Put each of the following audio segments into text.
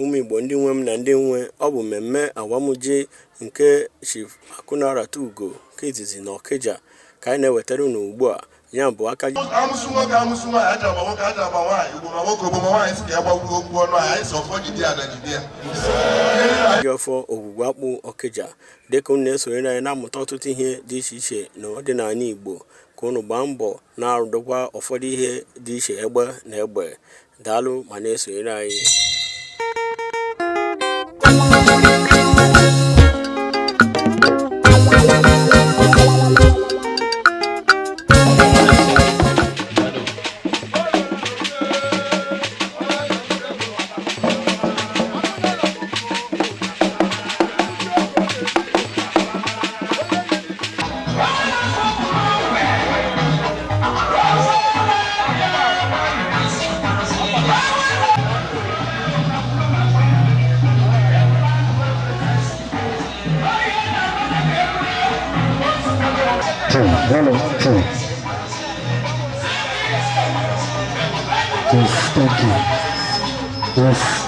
Ụmụ Igbo ndị nwe m na ndị nwe, ọ bụ mmemme awamji nke Chief Akụnaratugo nke izizi na Ọkịja ka anyị na-ewetara unu ugbu a. Ya bụ aka Amụsụ nwoke, amụsụ nwaanyị, aja agba nwoke, aja agba nwaanyị, ugbo ma nwoke, ogbo ma nwaanyị, sị ka ya gbagburu okwu ọnụ anyị, anyị sị ọfọ jide ya na jide ya. Ji ọfọ ogwugwu akpụ Ọkịja, dịka unu na-esonyere anyị na-amụta ọtụtụ ihe dị iche iche na ọdịnala Igbo, ka unu gbaa mbọ na-arụdokwa ụfọdụ ihe dị iche egbe na egbe. Daalụ ma na-esonyere anyị. Two, one, two. Yes, thank you. Yes.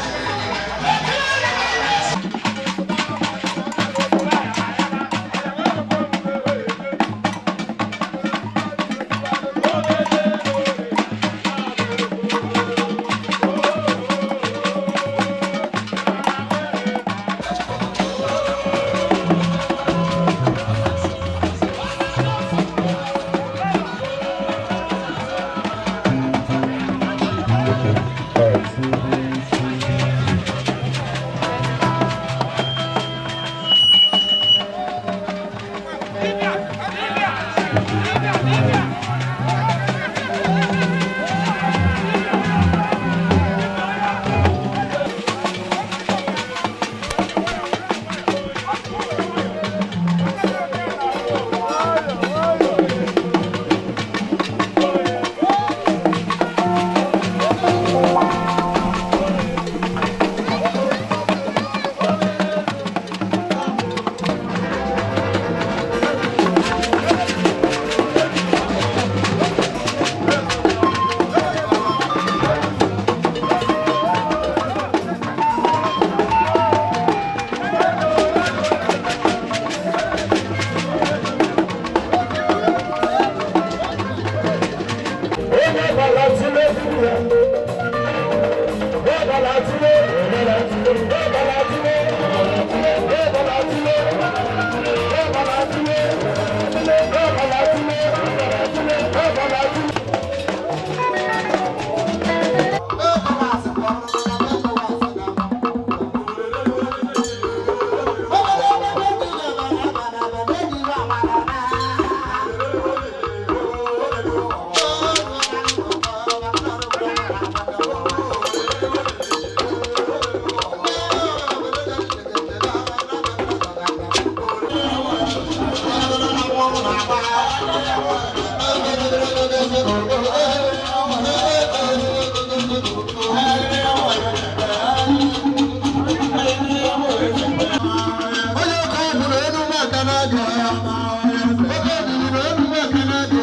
Okay. All right. Onye ọkọ ọbụla elu maka na-aga ya. Oge ebiri na elu maka na-aga.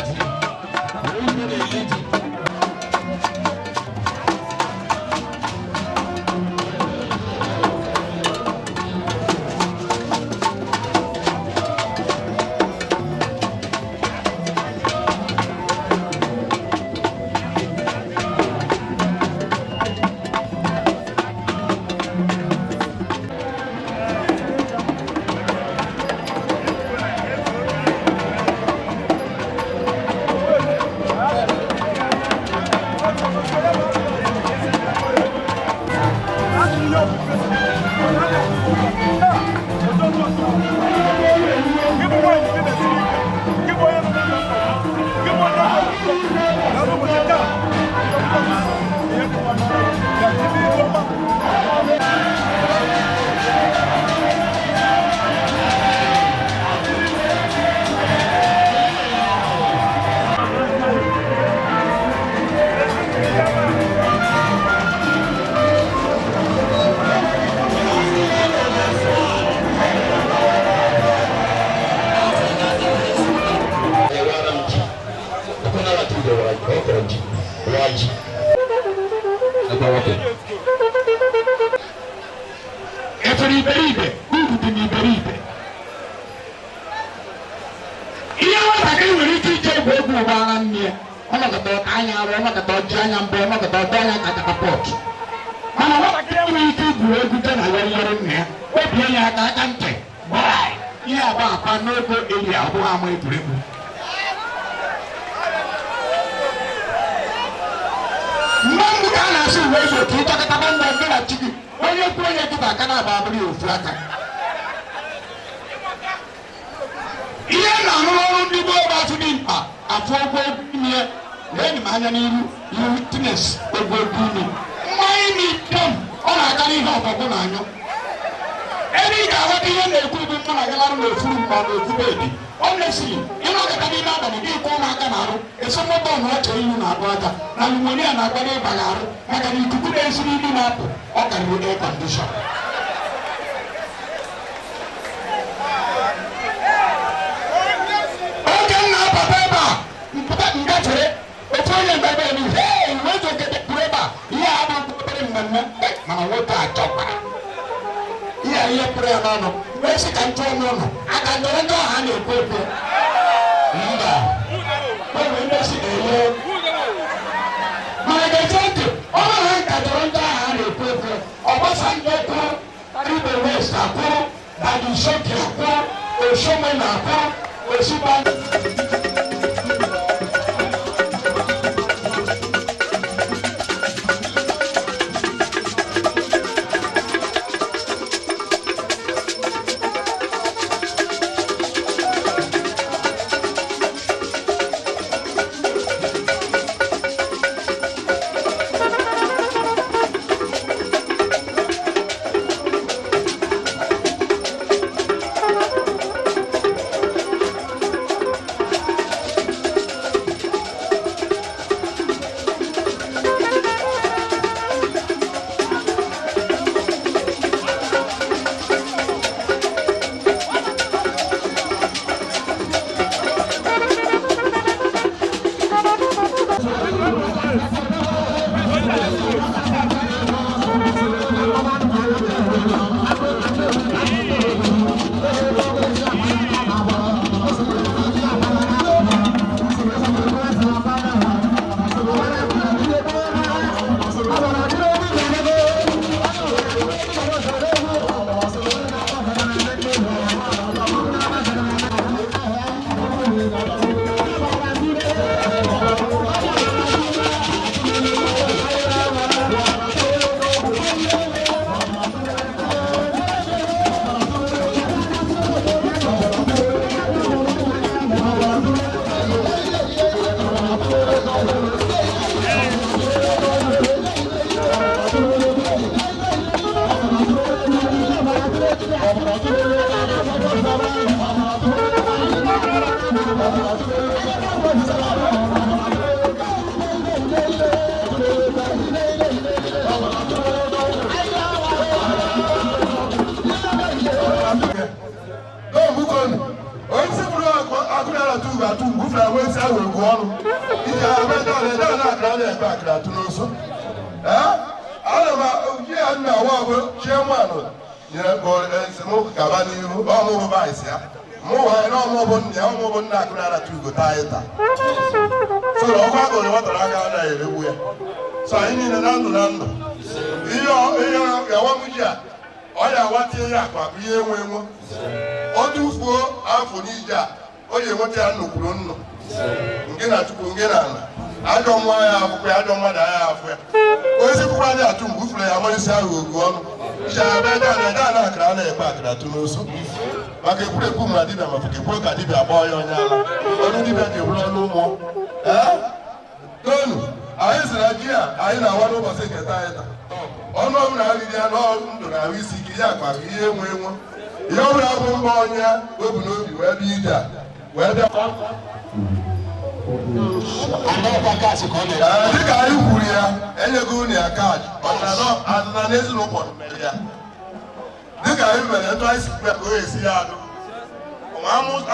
Ji onye na-eli ji. Efere iberibe uru dị n'iberibe. Ihe nwatakịrị nwere ike ije egwu egwu ụgbọala nne ya, ọnọkọta ọta anya arụ, ọnọkọta ọjị anya mbụ, ọnọkọta ọdọ anya ka katapọt. Mana nwatakịrị enweghị ike igwu egwu je na yọrịyọrị nna ya obie ya aka aka ntị gbaa ihe agba akpa n'ogo eri ọ bụghị ama egwuregwu. Mgbe mbụ ka a na-asị uwe ezu otu ịchọkọtaba ndụ ndị na chi gị, onye kwuo onye dịba aka na-aba abụrụ ya ofu aka. Ihe na-arụ ọrụ ndị gboo bụ afụ dị mkpa afụ ogwu egwu ime ya. Lee m anya n'iru ihu tines ogwu egwu ime mmanya imi dum ọ na-akarị ihe ọbọgwụ na anyụ. Ebe ị ga-aghọta ihe na-ekwu bụ mụ na gị larụ n'ofuru ma ọ bụ ofu bedi ọ mesiri ịnọkọta n'ime abalị gị kwụ ụmụaka na-arụ esemokwu na ọcha ihu na-abụ aja na pneumonia na-agbado ịba gị arụ maka na ikuku na-esi n'imi na-apụ ọ karịrị air condition. Oge m na-abata ebe a mpụta ngafere ofu onye mgbe ebe elu hei nwoke okete pụrụ ebe a ihe a bụ obere mmemme. Mana nwoke a chọkwara ihe a ihe pụrụ ya n'ọnụ wee sị ka m chụọ n'ụlọ aka ndọrọ ndị ọha na-ekwu ekwu mba o nwere ndị si ele mana gezie ntị, ọ bụrụ na nka dọrọ ndị agha na-ekwu ekwu Ọbasanjọ kwuru, Ibe West akwụrụ, Dadi Soki akwụrụ, Oshiomhole akwụrụ, Osinbajo. ogu ọnụ iji na akara na-ekpe akara atụ n'ụsọ. Ee, ana m ji ya nna awa bụ chairman nyere esemokwu gaba n'ihu ọmụbụ vice ya mụ na ọmụbụ nna ya ọmụbụ nna akụ na-arata ugo taa anyị taa so na ọkwa agụrụ nwatara aka anaghị eregbu ya. So anyị niile na ndụ na ndụ ihe awamji a ọ ya awatie ya akụ akụ ihe enwe enwe ọ tụfuo afọ n'ije a o ji enweta ya nnukwuru nnu nke na Chukwu nke na ala ajọ nwa ya akwụkwọ ya ajọ mmadụ anya afụ ya onye kwụkwara dị atụ mgbe ufere ya amalisi ahụ ogu ọnụ na akara na-ekpe akara atụ n'ụsọ maka ekwurekwu ma dibịa ma ekwuru ka dibịa gbaa ya onye ala ọnụ dibịa ji eburu ọnụ mmụọ. Ee, tonu anyị sị na ji a anyị na-awa n'ụbọchị nke taa anyị taa ọnụ ọbụla riri ya n'ndụ na ahụ isi ike ya akpa ihe enwe enwe ihe ọbụla bụ mba ọnya obu n'obi wee bịa ije a wee bịa. Dịka anyị kwuru ya enyego unu ya kaadị ọdịnala na ezinụlọ mere ya dịka anyị mere etu anyị si kwu ya ka o esi ya adụ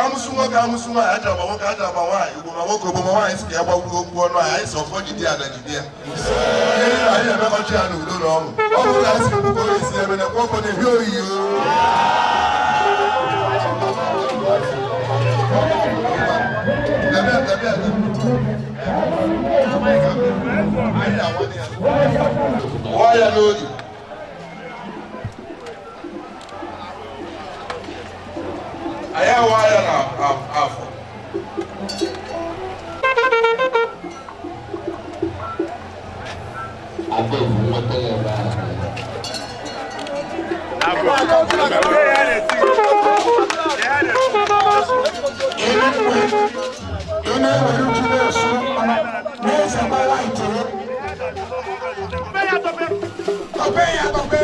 amụsụ nwoke amụsụ nwaanyị aja agba nwoke aja agba nwaanyị ugbo ma nwoke ogbo ma nwaanyị si ka ya gbagburu okwu ọnụ anyị anyị si ọfọ jide ya na jide ya ihe niile anyị emekọcha ya n'udo na ọṅụ ọ bụrụ na anyị si kwu ka o esi eme na ekwe ọkọ na-ehi oyiyi. Wá ya n'oge. Anyị awa ya n'afọ. Ị na-ewere uju na-esu na-ezekwa laịtịrị tọpe ya tọpe.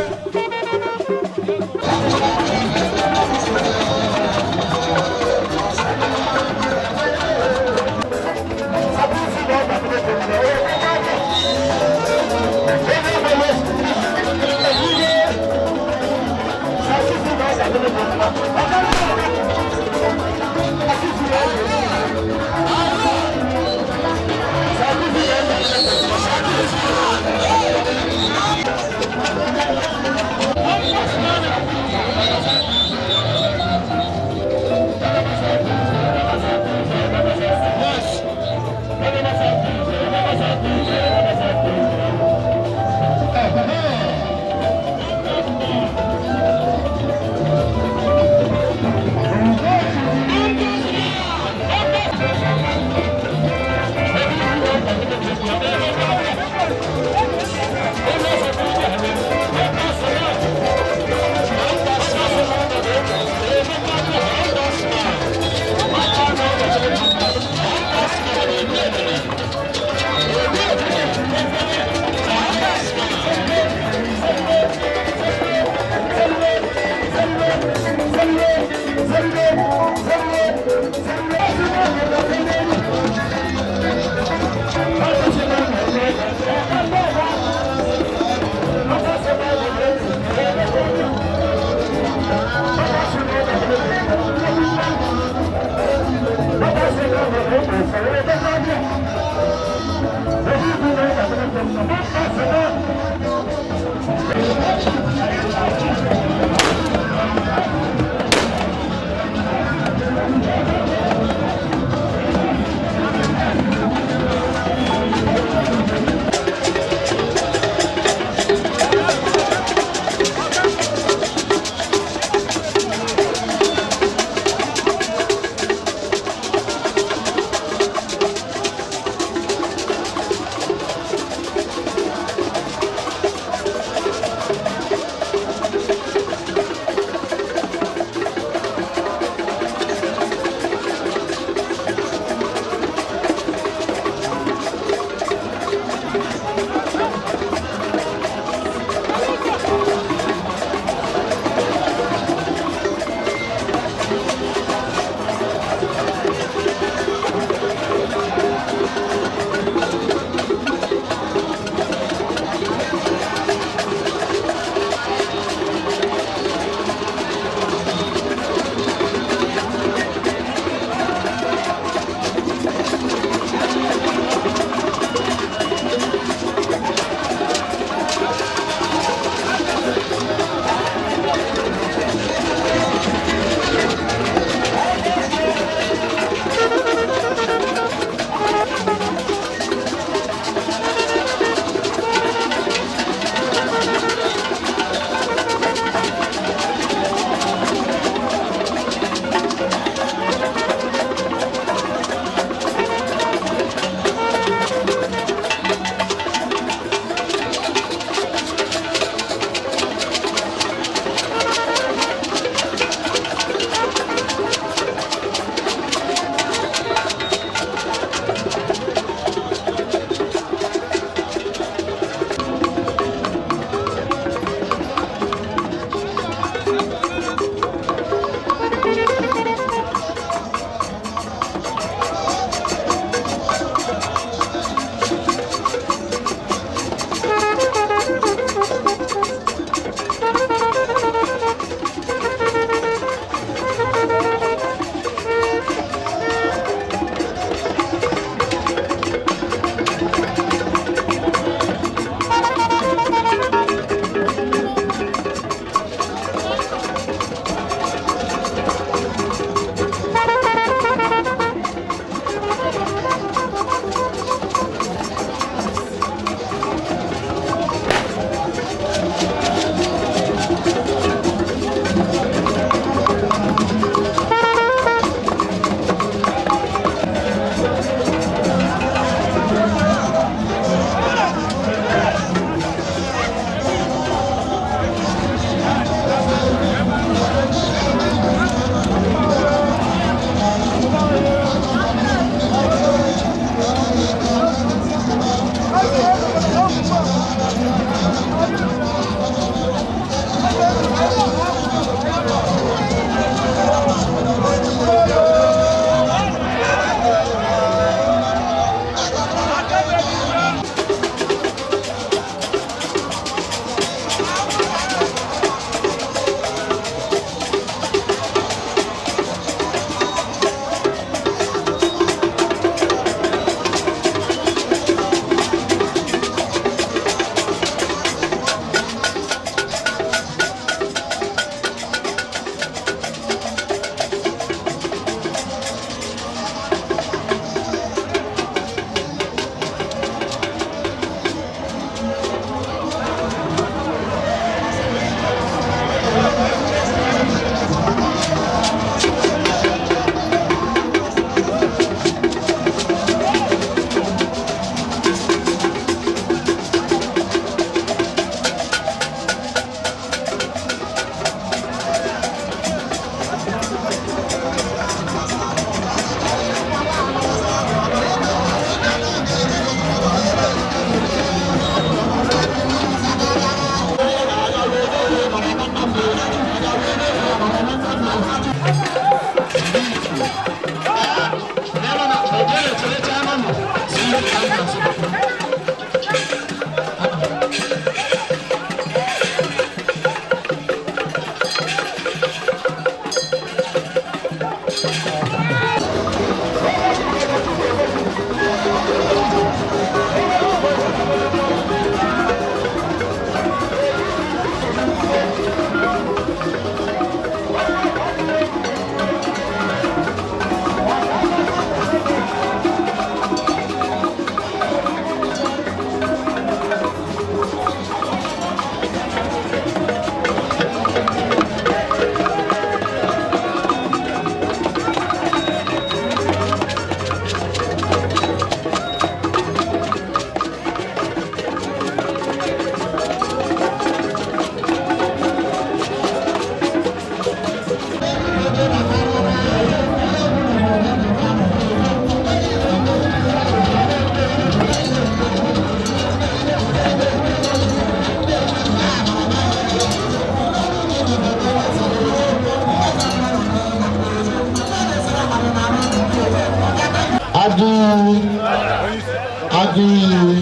Agụiyi,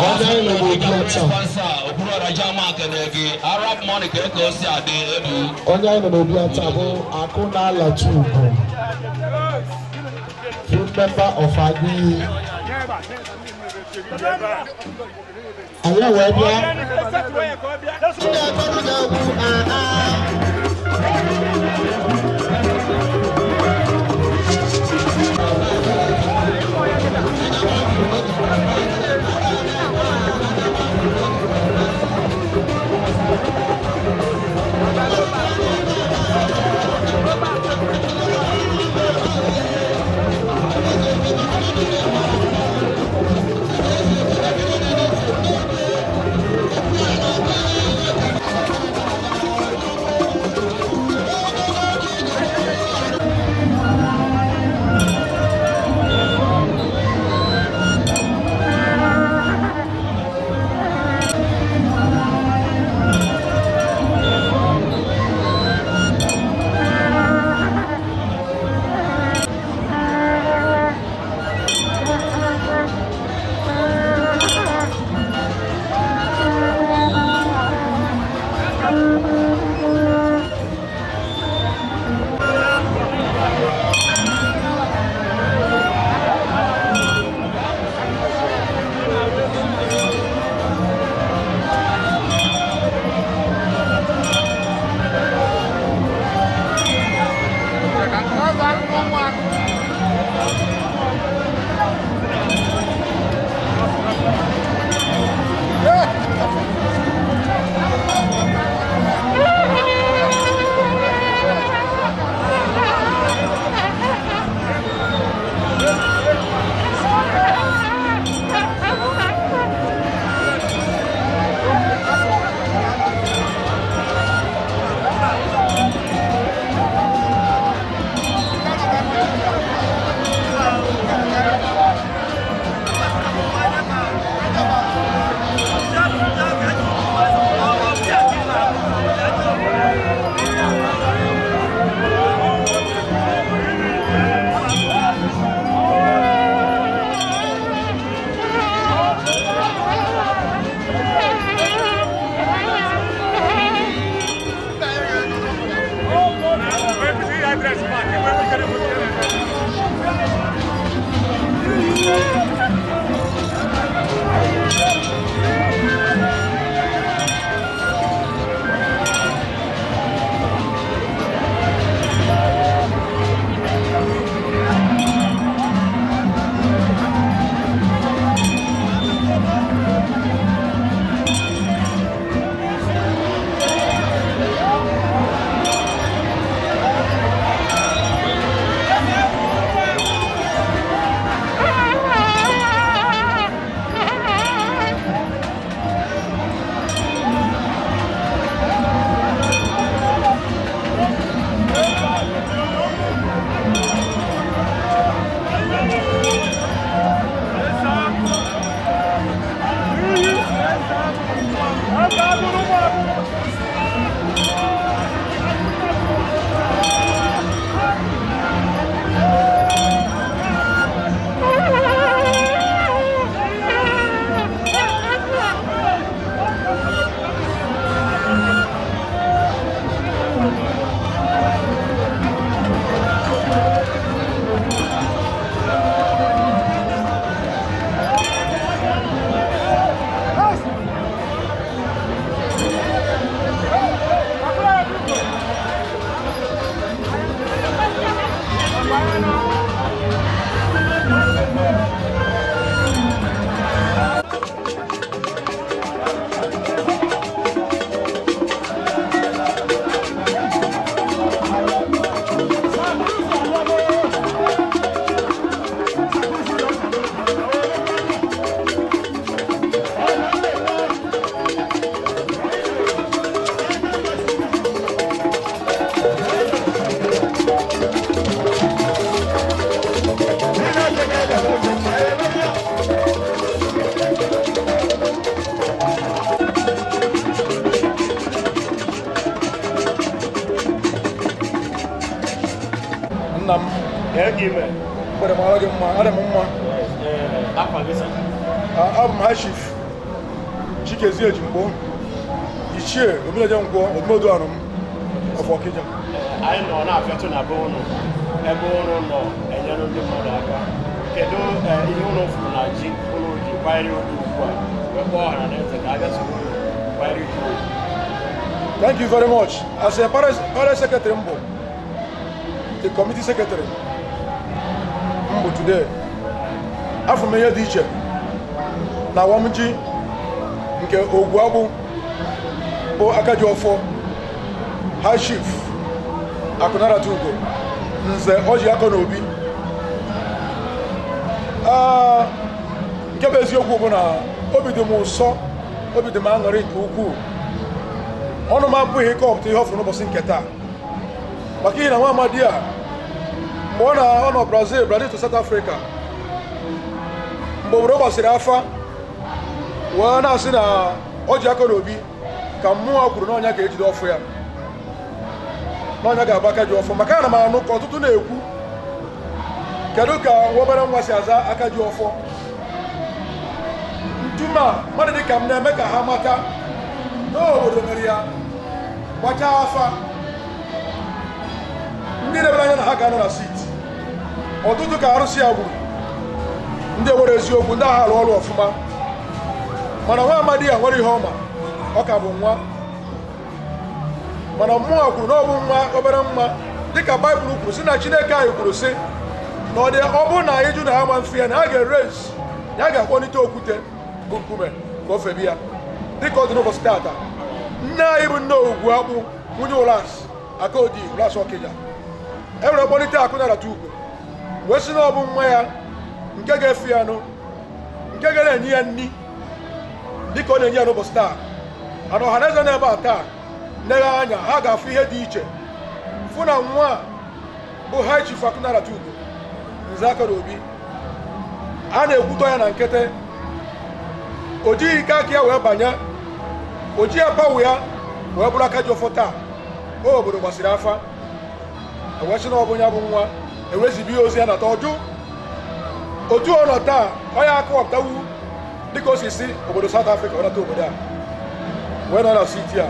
onye nọ n'obi taa, onye anyị nọ n'obi taa bụ Akụ na-alachi ugwu, full member of Agụiyi. Anyị wee bịa. Nna m. Ee, ka ime. Mgbede mara gị mma, adị m mma. Ee, afa gị sir? Abụ m High Chief Chikezie Ejimgbo, Ichie Obineje Nkwọ, Odumodu Anụm of Okija. Anyị nọ na-afịatụ na be ụnụ ebe ụnụ nọ enyere ndị mmadụ aka. Kedu ihe ụnụ fụrụ na ji ụnụ ji kwanyere ugwu ugbu a wee kpọọ ọha na eze ka a bịa soro ụnụ kwanyere ji ugwu? Thank you very much. As a parish secretary mbụ, the committee secretary mbụ today, afọ m ihe dị iche na awamji nke Ogwu Agbụ bụ Akaji Ọfọ, High Chief Akụnarata Ugo Nze Ọji Akọ na Obi. Nke bụ eziokwu bụ na obi dị m ụsọ, obi dị m aṅụrị nke ukwuu. Ọnụ m abụghị ịkọpụta ihe ọ fụrụ n'ụbọchị nke taa, maka ihe na nwa amadi a, mgbe ọ na ọ nọ Brazil to South Africa, mgbe obodo gbasịrị afa wee na-asị na ọ ji aka n'obi ka mmụọ kwuru na ọnya ga-ejide ọfụ ya, na ọnya ga-agba aka ji ọfụ, maka ana m anụ ka ọtụtụ na-ekwu, kedu ka nwa obere nwa si aza aka ji ọfọ? Ntụma mmadụ dị ka m na-eme ka ha mata n'obodo mere ya gbachaa afa. Ndị lebara anya na ha ga-anọ na seat, ọtụtụ ka arụsị ya gburu, ndị nwere eziokwu, ndị agha arụ ọrụ ọfụma, mana nwa amadi ya nwere ihe ọma, ọ ka bụ nwa. Mana mmụọ kwuru na ọ bụ nwa obere nwa, dịka Baịbụl kwuru sị na Chineke anyị kwuru sị na ọ dị ọ bụrụ na anyị jụ na ha ma mfe ya, na ha ga-erezi na ya ga-akpọlite okwute bụ nkume ka o febi ya. Dịka ọ dị n'ụbọchị tata, nne anyị bụ nne Ogwu Akpụ, nwunye Ụlas Akodi Ụlas Ọkịja, e were kpọlite Akụnarata Ugo wee sị na ọ bụ nwa ya nke ga-efe ya nụ, nke ga na-enye ya nni dịka ọ na-enye ya n'ụbọchị taa. Ana ọha na eze n'ebe a taa neghe anya, ha ga-afụ ihe dị iche, fụ na nwa a bụ High Chief Akụnarata Ugo Nze Akara Obi a na-ekwutọ ya na nkịtị. O jighị ike aka ya wee banye, o jighị apawu ya wee bụrụ aka ji ọfọ taa. O obodo gbasiri afa wee sị na ọ bụ ya bụ nwa ewezibi ya ozi ya nata ọjụ. Otu ọ nọ taa, ọ ya akọwapụtawu dịka o si si obodo South Africa ọ nata obodo a wee nọ na seat a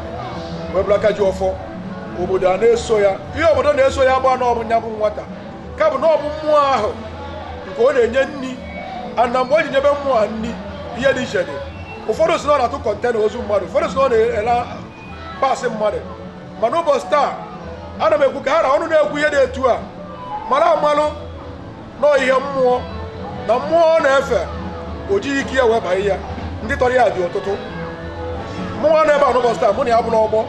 wee bụrụ aka ji ọfọ. Obodo a na-eso ya, ihe obodo na-eso ya bụ na ọ bụ ya bụ nwata ka bụ na ọ bụ mmụọ ahụ nke ọ na-enye nni. Ana mgbe o ji nyebe mmụọ a nni, ihe dị iche dị. Ụfọdụ si na ọ na-atụ container ozu mmadụ, ụfọdụ si na ọ na-ele pasị mmadụ, mana ụbọchị taa ana m ekwu ka ha ra ọnụ na-ekwu ihe dị etu a mara amalụ nọọ ihe mmụọ na mmụọ ọ na-efe, o jighị ike ya wee banye ya. Ndị tọrọ ya dị ọtụtụ. Mmụọ na ebe a n'ụbọchị taa, mụ na ya bụ n'ọgbọ,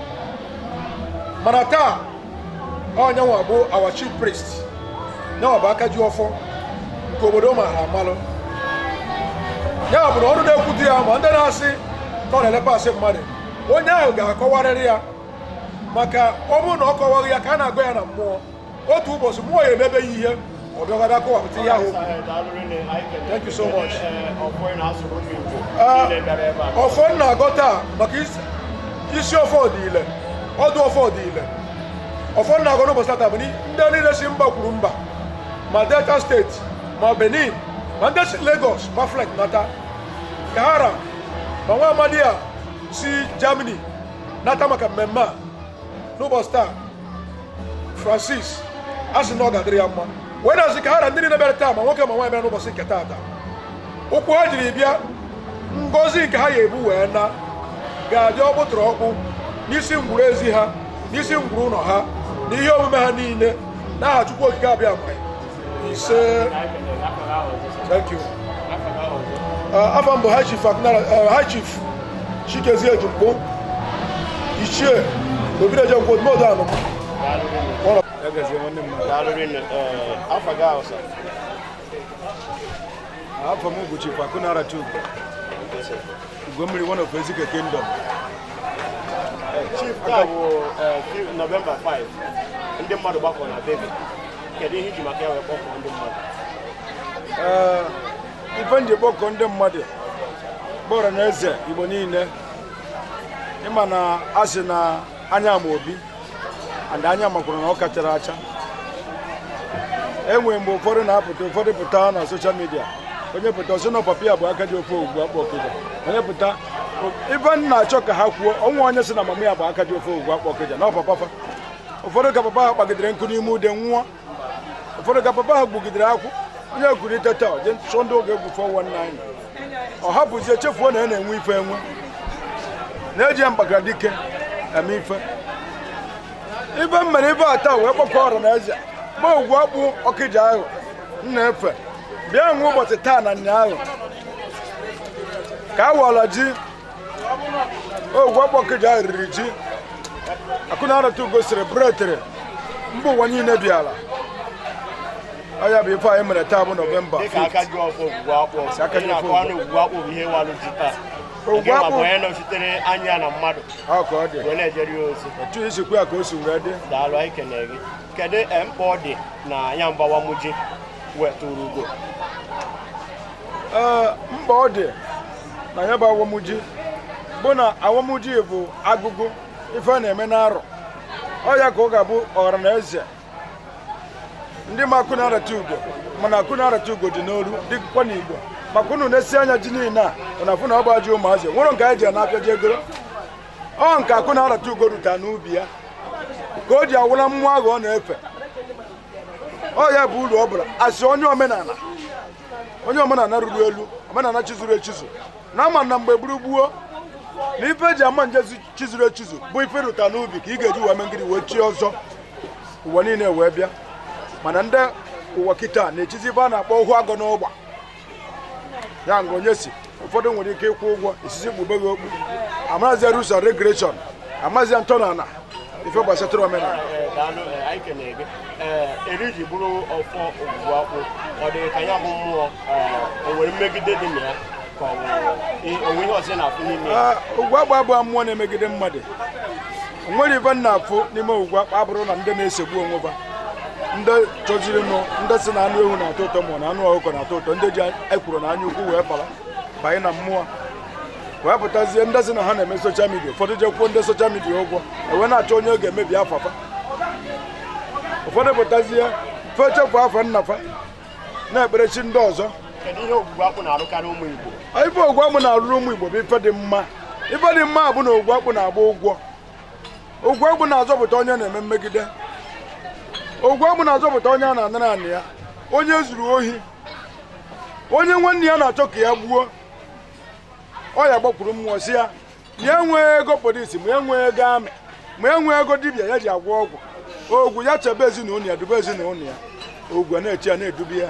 mana taa onyenwa bụ our chief priest, nyanwa bụ aka ji ọfọ nke obodo maara amalụ. Ya bụ na ọnụ na-ekwute ya, ma ndị na-asị na ọ na-ele pasị mmadụ, onye ahụ ga-akọwarịrị ya, maka ọ bụrụ na ọ kọwaghị ya ka a na-agụ ya na mmụọ, otu ụbọchị mmụọ ya emebe ya ihe, ọ bịakwa bịa kọwapụta ihe ahụ. Thank you so much. Ọfọ m na-agọ taa maka isi ọfọ dị ile, ọdụ ọfọ dị ile. Ọfọ m na-agọ n'ụbọchị tata bụ ndị niile si mba kwuru mba, ma Delta Steeti, ma Benin, ma ndị si Lagos, ma flight nata ka ha ra, ma nwa amadi a si Germany nata maka mmemme a n'ụbọchị taa, Francis, a sị na ọ ga-adịrị ya mma. Wee na-asị ka ha ra ndị niile bịara taa, ma nwoke ma nwaanyị, bịara n'ụbọchị nke taata, ụkwụ ha jiri bịa, ngọzi nke ha ga-ebu wee na ga-adị ọkpụtụrụ ọkpụ n'isi ngwuru ezi ha, n'isi ngwuru ụlọ ha, na ihe omume ha niile, n'aha Chukwu Okike abịa ma. Ise. Thank you. Afọ mbụ High Chief Akụnara, High Chief Chikezie Ejimkpo, Ichie Obineje Nkwọ, Odumodu Anụm. Daalụ rinne. Afa gị ahụ, sir? Afọ m bụ Chief Akụnara Chukwu Ugommiri, one of Ezike Kingdom. Chief, taa bụ Nọvemba 5, ndị mmadụ gbakọ na be gị. Kedu ihe iji maka ya wee kpọkọọ ndị mmadụ? Ee, ife nji kpọkọ ndị mmadụ kpọrọ na eze Igbo niile, ịma na a sị na anya ma obi and anya makwara na ọ kachara acha. Enwere mgbe ụfọdụ na-apụta, ụfọdụ pụta na social media, onye pụta ọsị na papa ya bụ aka ji ọfọ Ogwugwu Akpụ Ọkịja. Onye pụta, ife m na-achọ ka ha kwuo ọnwa, onye sị na mama ya bụ aka ji ọfọ Ogwugwu Akpụ Ọkịja na ọ papa fa. Ụfọdụ ka papa ha kpagidere nkụ n'ime ude nwụọ, ụfọdụ ka papa ha gbugidere akwụ. Onye kwurịta taa je chụọ ndị oge egwu 419, ọ hapụzie, chefuo na ya na-enwe ife, enwe na-eji ya mkpakara dike eme ife. Ife m mere ife a taa wee kpọkọ ọra na eze ma Ogwugwu Akpụ Ọkịja ahụ m na-efe bịa nwe ụbọchị taa na nyaahụ ka a wara ji. Ogwugwu Akpụ Ọkịja ahụ riri ji akụ na arata ugo celebrate mba ụwa niile bịara. Ọ ya bụ ife anyị mere taa bụ November Dịka aka ji ọfọ Ogwugwu Akpụ, Si aka ji ị ọfọ. na-akọwa na Ogwugwu Akpụ bụ ihe walụ ji taa. Ogwugwu Gị nwa Akpụ- bụ onye nọchitere anya na mmadụ Ọ ka ọ dị. wee na-ejere ya ozi. Otu isi kwu ya ka o si wee dị. Daalụ, anyị kenere gị. Kedu mkpa ọ dị na ya mbawamuji wetụrụ ugo? Ee, mkpa ọ dị na ya bụ awamuji bụ na awamuji bụ agụgụ ife a na-eme n'arọ. Ọ ya ka ọ ga-abụ ọra na eze ndị ma akụ na-arata ugo, mana akụ na-arata ugo dị n'olu dịkwa n'Igbo, maka unu na-esi anya ji niile a na afụ na ọ bụ ajọ ụmụazị nwere nke anyị ji na-apịa ji egoro. Ọ nke akụ na-arata ugo ruta n'ubi ya ka o ji awụla mmụọ ahụ ọ na-efe. Ọ ya bụ uru ọ bụla asị onye omenala, onye omenala ruru elu, omenala chizuru echizu na ama na mgbe gburu gbuo na ife eji ama nje chizuru echizu bụ ife rụta n'ubi ka ị ga-eji wee mee ngịrị wee chi ọzọ ụwa niile wee bịa. Mana ndị ụwa kịta na-echizi ife a na-akpọ ohu agụ n'ụgba ya nga onye si ụfọdụ nwere ike ịkwụ ụgwọ isizi kpube gị okpu, amaghịzia rules and regulation, amaghịzia ntọala ife gbasatara omenala. Ee, daalụ. Anyị kenere gị. Ee, eri ji bụrụ ọfọ Ogwugwu Akpụ, ọ dị ka ya bụ mmụọ, o nwere mmegide dị na ya ka ọ bụ o nwere ihe ọzọ ị na-afụ n'ime ya? Ee, Ogwugwu Akpụ abụọ mmụọ na-emegide mmadụ. O nwere ife m na-afụ n'ime Ogwugwu Akpụ abụrụ na ndị na-esegbu onwe ba, ndị chọziri nụ, ndị si na anụ ewu na-atọ ụtọ ma ọ na anụ ọkụkọ na-atọ ụtọ, ndị ji ekwuru na anya ukwu wee bara banye na mmụọ wee pụtazie, ndị si na ha na-eme social media, ụfọdụ jekwuo ndị social media ụgwọ ewee na-achọ onye ọ ga-emebi afafa, ụfọdụ pụtazie fechefu afa nnafa na-ekpere chi ndị ọzọ. Kedu ihe Ogwugwu Akpụ na-arụkarị ụmụ Igbo? Ife Ogwugwu Akpụ na-arụrụ ụmụ Igbo bụ ife dị mma. Ife dị mma bụ na Ogwugwu Akpụ na-agba ụgwọ. Ogwugwu Akpụ na-azọpụta onye na-eme mmegide. Ogwugwu Akpụ na-azọpụta onye a na-anara anị ya, onye zuru ohi, onye nwanne ya na-achọ ka ya gbuo. Ọ ya gbakwuru mmụọ si ya na ya nwee ego polisi, ma ya nwee ego amị, ma ya nwee ego dibịa ya ji agwọ ọgwụ ogwu ya chebe ezinụlọ ya, dube ezinụlọ ya. Ogwu a na-eche ya, na-edube ya.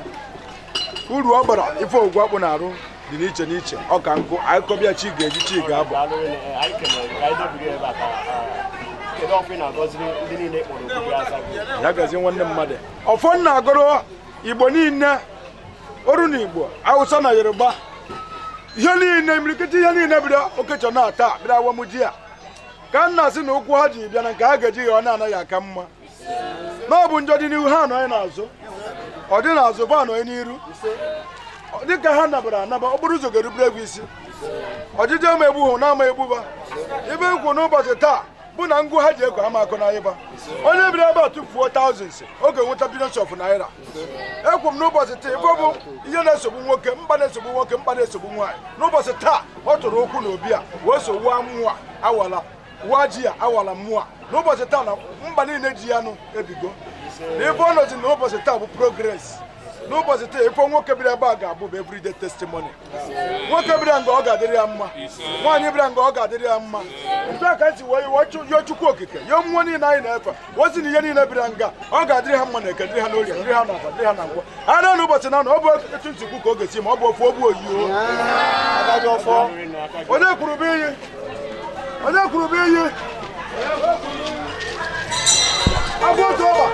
Uru ọ bara ife Ogwugwu Akpụ na-arụ dị n'iche n'iche. Ọ ka nkụ akụkọ chi ga-eji chi ga-abụ. Daalụ. Anyị kenere gị. Ka anyị dobiri ebe a ka kedu ọfọ ị na-agọziri ndị niile kpọrọ okwu gị aza gị? Ya gazie, nwanne mmadụ. Ọfọ nna agụrụ Igbo niile, oru na Igbo, Hausa na Yoruba, ihe niile, imirikiti ihe niile bịara okechọ na taa bịara awamuji a, ka nna sị na ụkwụ ha ji bịa na nke ha ga-eji ya ọ na-anaghị aka mma, na ọ bụ njọ dị n'ihu ha anọghị n'azụ, ọ dị n'azụ bụ anọghị n'iru. Dịka ha nabara anaba, okporo ụzọ ga-erubere egwu isi ọjịjị ama egbu hụ na ama egbuba ibe nkwu n'ụbọchị taa bụ na ngụ ha ji ego ama akụ na ịba. Onye bịara ebe a tụfuo thousands, oge nweta billions of naira. Ekwu m n'ụbọchị taa, ife bụ ihe na-esogbu nwoke, mkpa na-esogbu nwoke, mkpa na-esogbu nwaanyị, n'ụbọchị taa ọ tụrụ ụkwụ n'obi a wee so wụọ mmụọ awala wụọ ji ya awala mmụọ a n'ụbọchị taa na mba niile ji ya nụ ebigo na ife ọnọzi n'ụbọchị taa bụ progress. N'ụbọchị taa, ife nwoke bịara ebe a ga-abụ bụ everyday testimony. Nwoke bịara nga, ọ ga-adịrị ya mma. Nwaanyị bịara nga, ọ ga-adịrị ya mma. Otu a ka anyị si wee yọọ Chukwu Okike, yọọ mmụọ niile anyị na-efe, wozi na ihe niile bịara nga, ọ ga-adịrị ha mma na eke, dịrị ha n'orie, dịrị ha n'afọ, dịrị ha na nkwọ ha na n'ụbọchị na ọ bụ etu nsikwu ka ọ ga-esi ma ọ bụ ofu ogbu oyiyo. Onye kwuru bụ iyi, onye kwuru bụ iyi agwa otu ọba.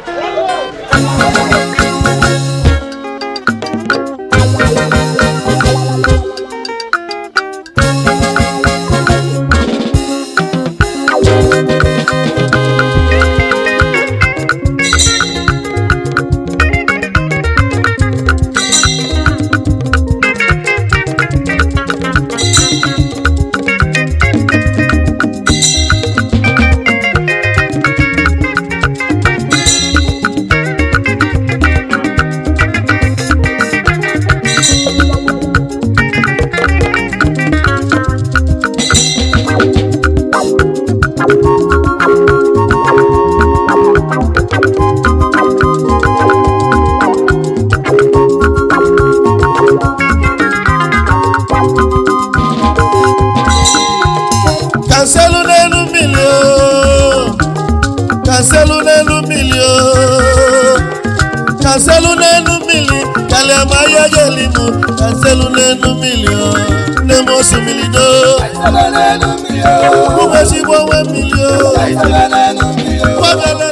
Kanselu n'elu mmiri o, kanselu n'elu mmiri o, kanselu n'elu mmiri kalịa ma ya ga-eli m. Kanselu n'elu mmiri o, nne m osimiri do ụmụ ezigbo nwe mmiri o. Nwabịala.